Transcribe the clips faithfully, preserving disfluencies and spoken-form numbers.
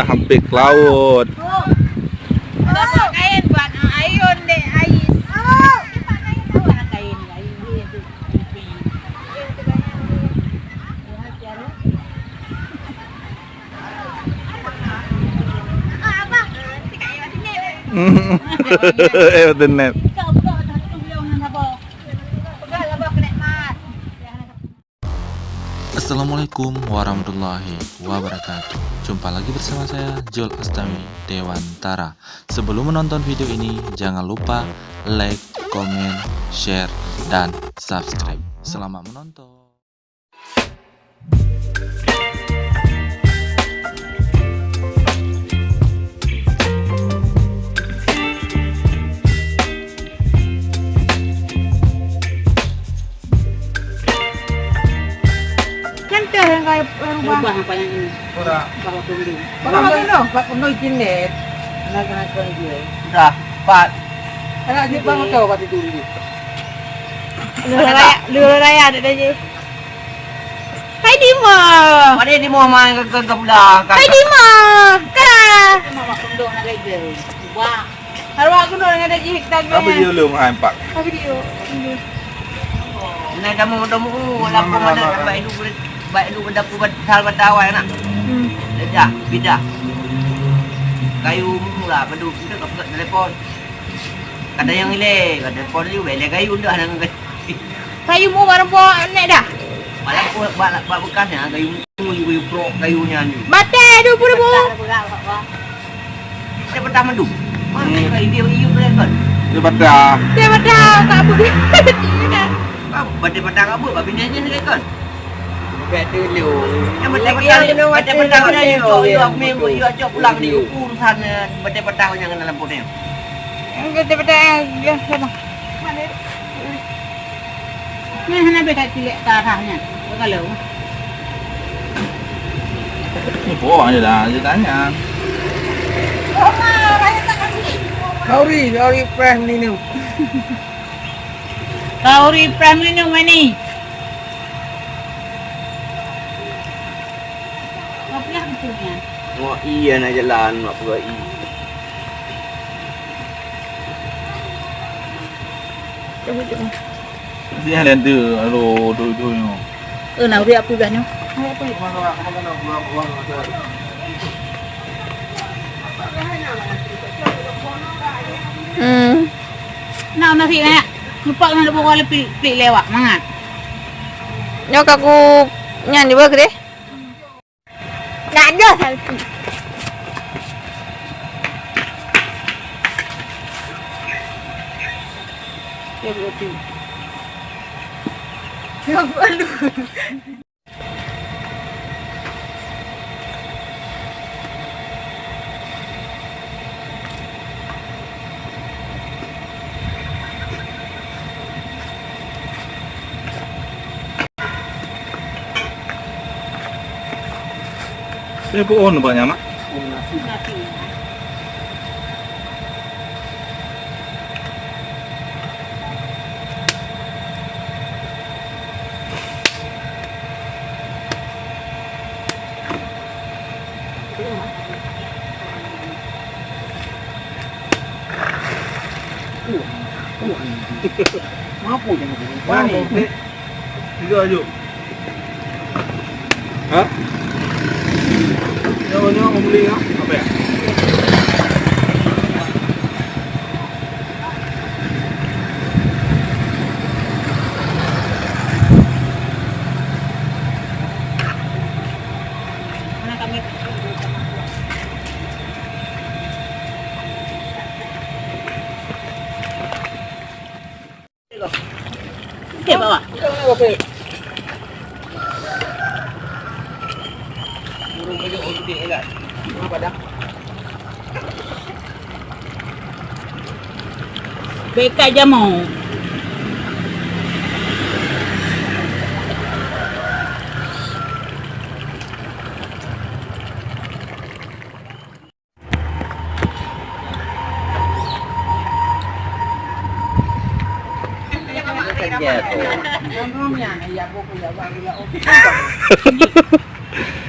Hampir ke laut. Ada buat kain buat, ah, ayun dek ais. Ada kain, kain dia tu. Eh, betul net. Assalamualaikum warahmatullahi wabarakatuh. Jumpa lagi bersama saya, Jul Astawi Dewantara. Sebelum menonton video ini, jangan lupa like, komen, share, dan subscribe. Selamat menonton. Kan teh yang kaya rubah. Rubah apa yang ini? Ora. Bawa tunggu. Bawa tunggu, Pak Pondok izin deh. Anak-anak kan dia. Dah, Pak. Anak dia bawa tahu pasti dulu. Lura raya, lura raya ada dia. Hai Dima. Pada Dima main ke ke ke pula. Hai Dima. Ka. Mama Pondok nak kerja. Wah. Arwah gunong ngon daging hektar. Apa dia lu hai empat? Apa dia? Nah, kamu udah mau lapor mana baik dulu, baik dulu dapur sal batawai nak. Hmm. Dah, bidah. Kayu mula padu kita ke pegat telepon. Kata yang ile, kata telepon tu bela kayu dah dengan kayu. Kayu mu baru bawa nek dah. Malah aku buat buat bekas nya kayu mu, kayu prok kayu nya ni. Batai tu pun bu. Kita petang madu. Mana kayu dia iu boleh kan? Dia petang. Dia petang tak apa. Batai petang apa? Babi ni aja ni kan. Bukan dulu. Yang penting dia batai petang ni. Yo yo me yo ajak pulang ni urusan batai petang yang dalam pun ni. Batai petang ya sama. Mana? Nah, hana beda cilik tarahnya. Kalau. Ni boh aja dah, dia tanya. Kauri, kauri preh minum. Kauri preh minum ni. Apa lah betulnya? Oh iya nak jalan nak pergi. Dia ada tu, aduh, tu tu. Eh, nak beri apa dah nyoh? Hmm. Nak nasi nak. Lupa nak buka lebih, lebih lewat mangat. Nyoh aku nyan juga deh. Nak ada salty. Ya, berarti. Ya, malu. Saya pun on banyak mak. Mampu je. Mana? Tiga aja. Ha? Nyoe, nyoe membeli ha? Apa ya? Okey, bawa. Beka jamu.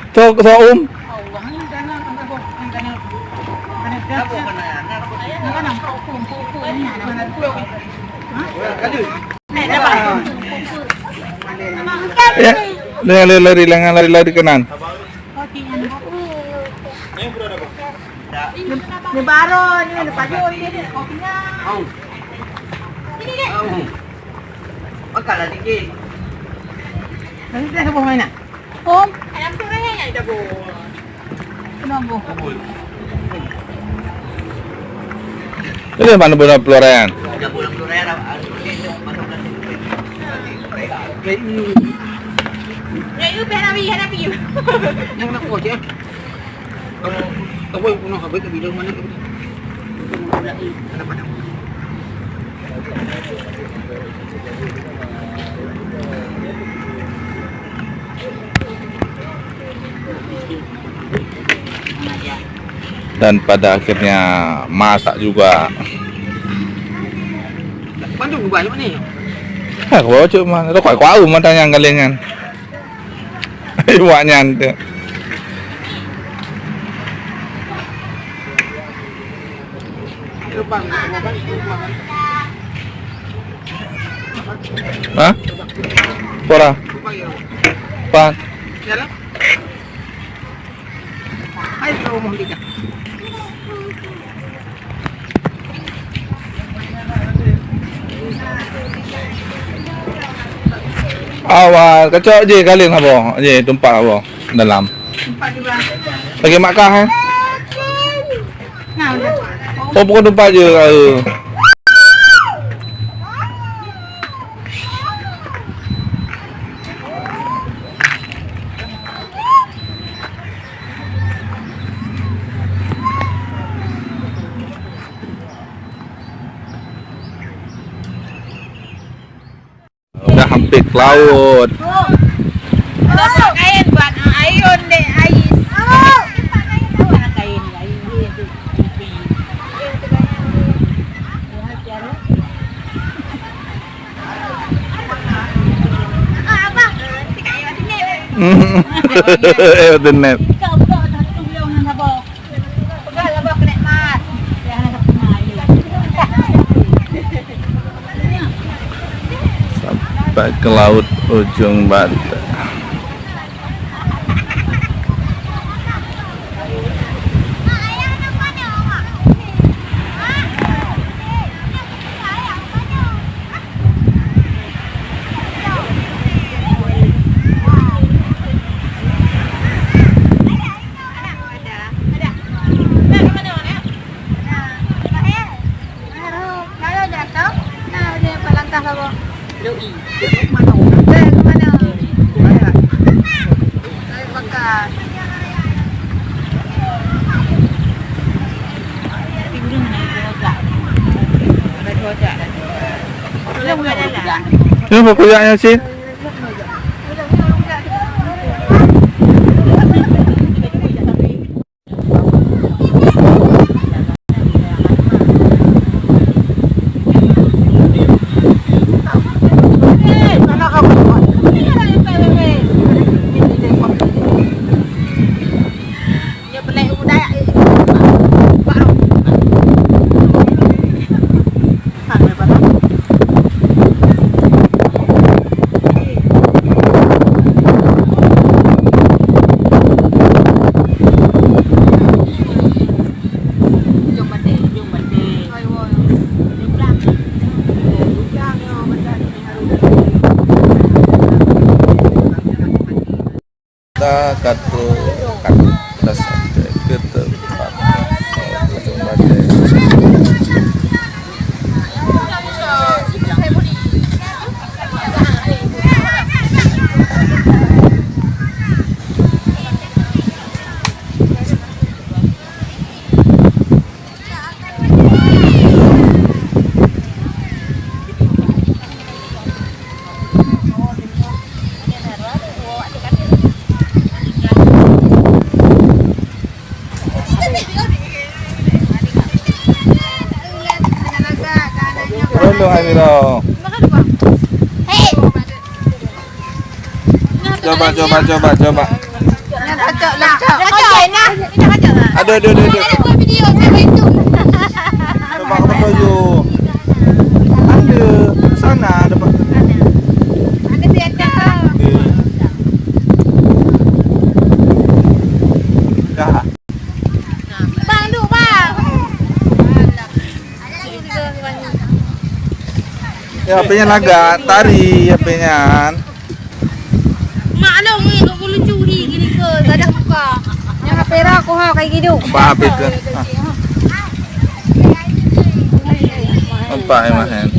Tok, tok, um. Ya, lari, lari, lari, lari kanan. Ni baru ni, ni pagi ni kopinya. Makanlah sikit. Nanti dah semua mainan. Om. Ayam tu raya ya dah bu. Kenapa? Ini mana bola peloraian? Ada bola peloraian. Ya, you pernah pergi, pernah pergi. Yang nak kuat ya. Kamu, kamu yang penuh habis ke bidang mana ke? Mana pada? Dan pada akhirnya masak juga. Bandung ubah ni. Ha, kau cuma, kau kau mata yang kalengan. Iwak nyan tu. Ha? Pora. Pan. Awai, kacok je kalian apa? Je tumpak apa? Dalam. Lagi makkah eh? Oh, pukul empat je. Udah hampir ke laut. Bawa kain buat ayun dek ais. Mana kain? Eh, betul net. Sampai ke laut ujung batu. Kenapa koyaknya, Cin? Kita katu, katu, kita sampai ke tempat. Coba, coba, coba, coba. Kacau lah. Kacau lah. Aduh, aduh, aduh, aduh. Ada buat video saya itu. Nampak apa tu? Ada sana ada pak. Ada siapa? Dah. Bang, duk, bang. Ya, apa yang lagak tari, apa yang Mak long ni, kau lucu hi gini ke, gadah muka. Yang H P ra aku ha, kayak gitu. Apa H P ke? Ha. Apa yang main?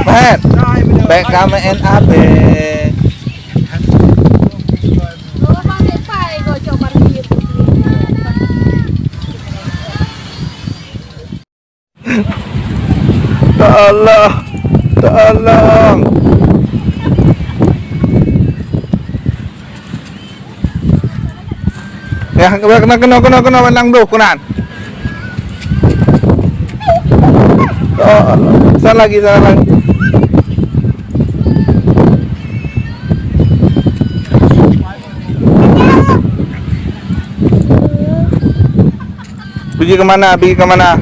Mahen, baik kami N A B. Tolong, tolong. Ya, kena, kena, kena, kena, kena, menang, bro, kena. Oh, sana lagi, sana lagi. Pergi ke mana? Pergi ke mana?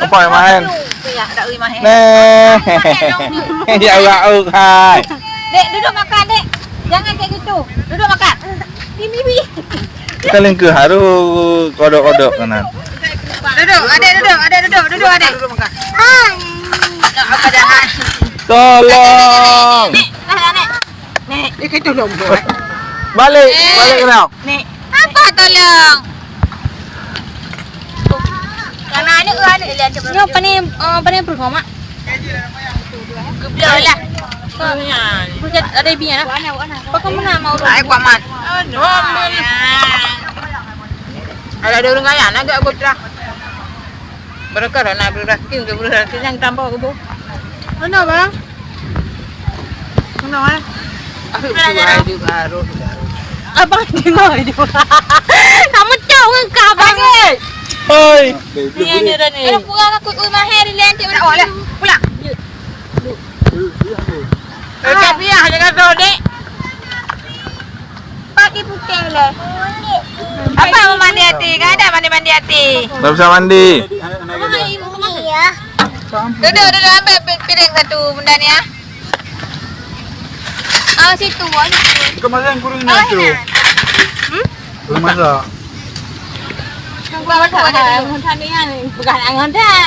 Apa yang main? Neh. Ya, hai. Dek, duduk makan, Dek. Jangan kayak gitu. Duduk makan. Di bibi. Kita lingkuh harus kodok-kodok kanan. Duduk, Adek, duduk. Adek, duduk. Duduk, Adek. Tolong. Nek, dah, Nek. Nek. Eh, kita dong. Balik, eh, balik kau. Nek. Apa tolong? Karena aneuk, aneuk lihat coba. Nyoe pane, eh, pane perut, Mak? Geubloe lah. Bukan ada biar lah. Pakai mana mau? Ai, kuat mat. Ada, ada orang kaya, nak agak gobra. Mereka dah nak beras kin, beras kin yang tambah kebo. Mana, Bang? Mana, eh? Aduh, baru, baru. Abang tengok itu. Kamu tahu kan, Abang? Hai. Ni ada dah ni. Kalau pulang aku, ui, mahal dia, nanti orang pulang. Eh, tapi ya, jangan tahu, Dek. Pagi putih leh. Apa mau mandi hati? Kan ada mandi-mandi hati. Tak bisa mandi. Iya. Duduk, duduk, ambil pi-, piring satu benda ni, ya. Ah, situ, ah, situ. Kemasan kurung ni tu. Hmm? Kurung masak. Kurung masak. Tadi kan pegang tangan dah.